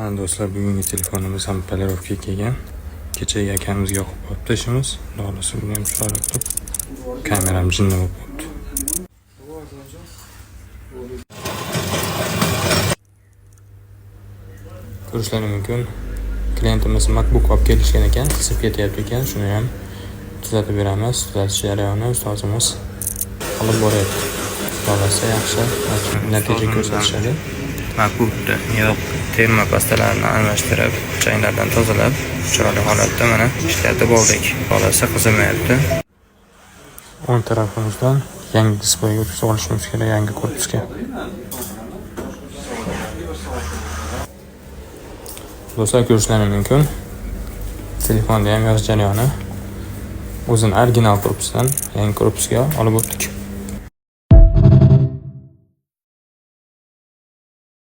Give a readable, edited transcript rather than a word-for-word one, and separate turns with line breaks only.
Mana do'stlar, bugungi telefonimiz ham polirovka kelgan. Kechagi akamizga yoqib qolibdi ishimiz. Xudo xohlasa, buni ham chiroyli qilib, kameram jinni bo'lib qolibdi. Ko'rishlari mumkin. Klientimiz MacBook olib kelishgan ekan, qisib ketyapti ekan, shuni ham tuzatib beramiz. Tuzatish jarayoni ustozimiz olib boryapti. Xudo xohlasa, yaxshi natija ko'rsatishadi. MacBookda yog' terma pastalarini almashtirib, changlardan tozalab, chiroyli holatda mana ishlatib oldik. Xohlasa, qizimayapti. O'ng tarafimizdan yangi displeyga o'tkazib olishimiz kerak, yangi korpusga. Do'stlar, ko'rishlari mumkin. Telefonda ham yozish jarayoni o'zini original korpusdan yangi korpusga olib o'tdik.